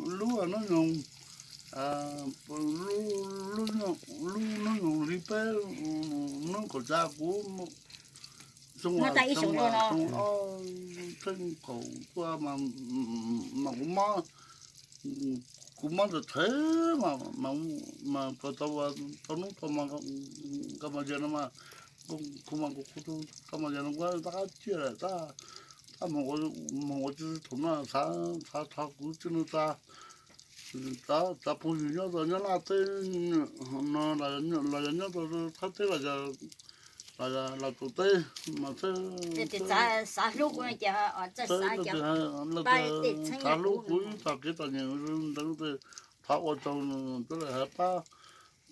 Lub hnub nyoog, lub hnub nyoog li peb hnub kaum xya kuv xoo ob, xeeb kaum tuaj mas kuv mob, kuv mob tawv tawv mas, mas tau hnub tau mas, koj mas yog no mas, kuv mas kuv tau mas yog no kuv tab qab ciaj lawm tab, tab moog ua tsi thaum no xav thov kuv tsi nug tsa, tsa phooj ywg nyob tau nyob Laj teb no los yog nyob tau Thaj teb los yog los tau teb mas xav hlub kuv, xav hlub kuv ib tog kev txom nyem ntawd, thov ua tsaug, pab,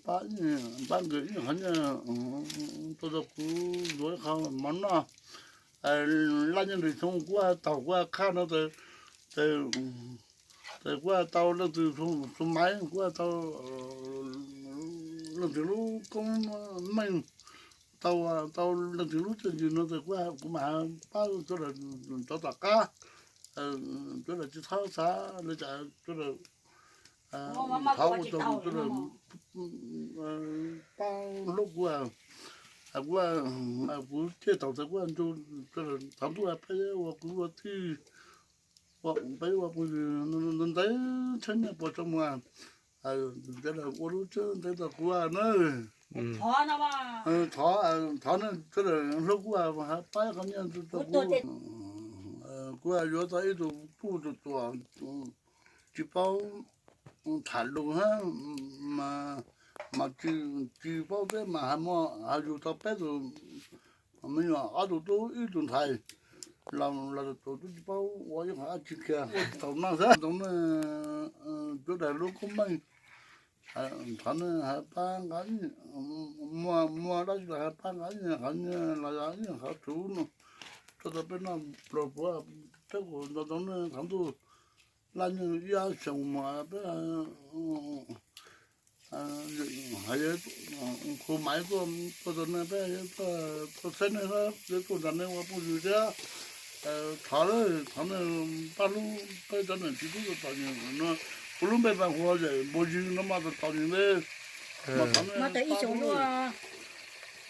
pab nkawd ib qhov nyiaj, tua tau kuv ntxuav ib qho mov noj. Laj nyob nws xyoo kuv taug kuv qhaj no, tes kuv tau leej twg xu maiv, kuv tau leej twg lub koob meej, tau, tau leej twg lub txiaj ntsig no tes kuv, kuv mam pab sawv daws rov tom qab, sawv daws tsis txhob xav li cas, sawv daws thov ua tsaug, sawv daws pab hlub kuv, kuv, kuv thiaj tau txais kuv ntu, thov ntuj peb ua kwv ua tij, peb ua phooj ywg ntev tshab nyiaj puas tsav muag, sawv daws ua lub tshab ntev tau kuv na. Thov, thov nej sawv daws hlub kuv, pab qhov nyiaj rau kuv. Kuv yuav tau ib tug tub tus tuam tsis paub tham lus hab, mas tsis paub teb mas has muaj has yug tau peb tug me nyuam, ob tug tub ib tug ntxhais, los tus tub tsis paub ua ib qho dab tsi kiag, ua tsis tau noj xwb. Tau nej sawv daws lub koob meej, thov nej has pab nqa, muaj dab tsi los has pab nqa, qhov nyiaj los yog qhov txhua no, tau tau peb noj pluag puav, peb kuj tau tau nej qhov ntuj laj nyoog ib ob xyoos mas peb khu maiv tuaj, tuaj tau nej peb tuaj saib nej, yuav tuaj nrog nej ua phooj ywg thiab. Thov, thov nej pab hlub peb cov niam txiv tub txom nyem no. Kuv lub npe mas hu ua Yawm Npuag Ywg no mas txom nyem ntej,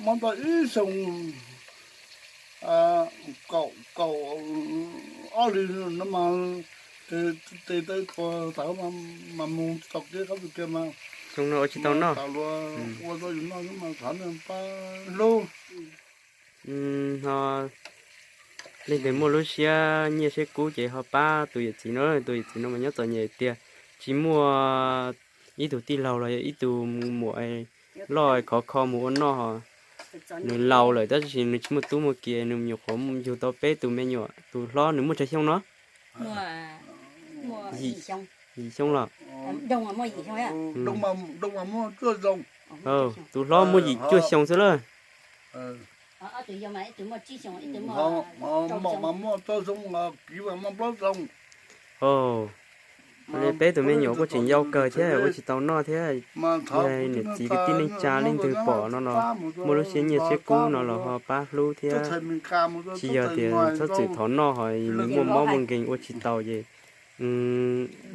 mob tau ib xyoos kaum, kaum ob hlis no mas tes taw tuag tas mas mus tsis tau kev qab txoj kev mas, xyoo no ua tsis tau noj, ua rau yus noj xwb mas thov nej pab hlub. Ho leej twg muaj lub siab nyiaj siab kub ces ho pab tus yawm txiv no, tus yawm txiv no mas nyob txom nyem tiag, tsis muaj ib tug tij laug los yog ib tug muam loj khov kho mus ua noj ho. Nws laus lawm tab sis nws tsis muaj tub muaj ki, nws nyuam qhuav yug tau peb tus me nyuam. Tus hlob nws muaj tsawg xyoo no? Yim xyoo los? Tus hlob muaj yim cuaj xyoo xwb lawm. Li peb tus me nyuam kuj tseem yau kawg thiab ua tsis tau noj thiab. Yog niam txiv kwv tij neej tsa leej twg pom no los muaj lub siab nyiaj siab kub no los ho pab hlub thiab. Tsis yog tias txhob txwm thov noj ho nws muaj mob muaj nkeeg ua tsis tau ces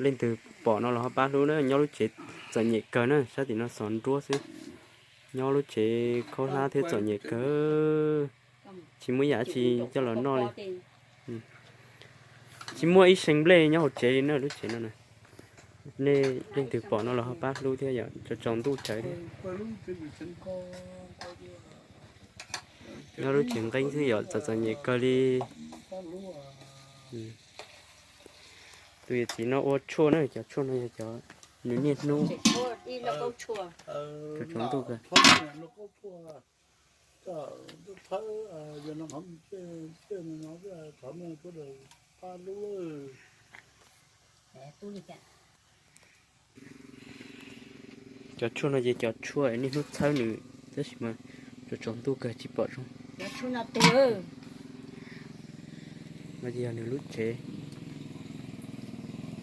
leej twg pom no los ho pab hlub na. Nyob lub tsev txom nyem kawg na, sab tim no xov nruab xwb. Nyob lub tsev khaub hlab thiab txom nyem kawg, tsis muaj yam dab tsi coj los noj li. Tsis muaj ib see nplej nyob hauv tsev li na, lub tsev no na. Nej leej twg pom no los ho pab hlub thiab yom, tsaus tsaus ntuj tsawv thiab. Nyob lub tsev nqeeb xwb yom, txom txom nyem kawg li. Tus yawm txiv no ua tshuaj na, cov tshuaj no yog cov nws niaj hnub tsaus tsaus ntuj kawg. Cov tshuaj no ces cov tshuaj niaj hnub txhawb nws, tab sis mas tsaus tsaus ntuj kawg tsis pom zoo. No ces yog nws lub tsev.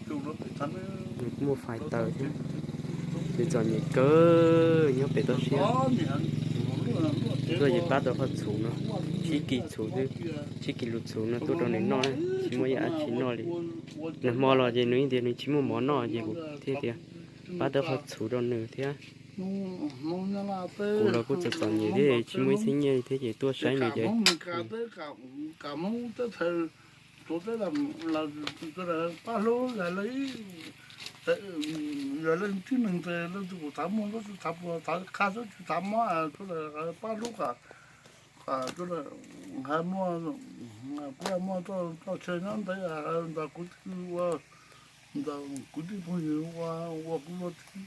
Nws kuj muaj fais taws thiab. Ces txom nyem kawg nyob pem toj siab. Tuaj ces pab tau qhov txhuv no, tsib kis txhuv xwb, tsib kis lus txhuv no tuaj rau nws noj, tsis muaj ib yam dab tsi noj li. Nag hmo los ces nws tias nws tsis muaj mov noj ces kuv thiaj tias pab tau qhov txhuv rau nws thiab. Kuv los kuj txom txom nyem thiab tsis muaj ib txhiab nyiaj thiab ces tuaj saib nws ces pab hlub, yog leej tib neeg tes leej twg kuj thav muaj, thav puas thav qha xwb tsis thav mob, pab hlub kom, kom, hais muaj, kuv muaj txoj chaw nyob ntev ntawm kuv tij, ntawm kuv tij phooj ywg ua kuv ua tij,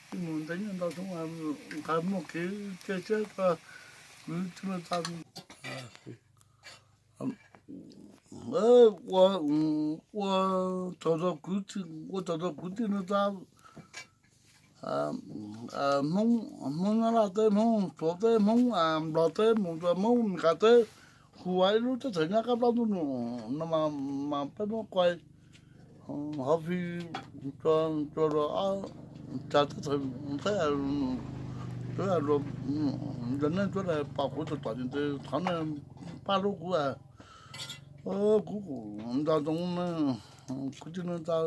tij mus ntev nyob ntau xyoo, nqa muaj kev cia siab rau kwv tij neej tsa. Ua, ua tsaug rau kwv tij, ua tsaug rau kwv tij neej tsa Hmoob, Hmoob Nyab Laj teb, Hmoob Suav teb, Hmoob Nplog teb, mus rau Hmoob Meskas teb, hu ua ib lub teb chaws nyob qab plaub ntuj num no mas peb muab quaj hov fi, tsuas tsa teb chaws, teb, tsuas yog nej tsuas pom kuv txom txom nyem tes thov nej pab hlub kuv. Kuv kuj nco ntsoov kwv tij neej tsa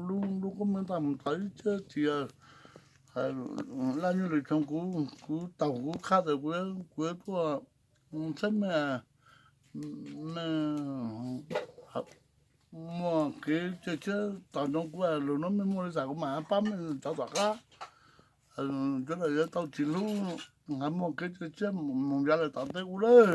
lub, lub koob meej tag mus txog ib txhiab tsis yog laj nyuj lwm tshooj, kuv, kuv taug kuv qhab tes kuv, kuv yuav tuaj saib mej, mej muaj kev cia siab tos ntsoov kuv, lwm hnub mej muaj li cas kuv mam pab mej cov tom qab. Cov uas yuav tau tsis hlub, hais muaj kev cia siab mus yav lawm tom ntej ub lawm.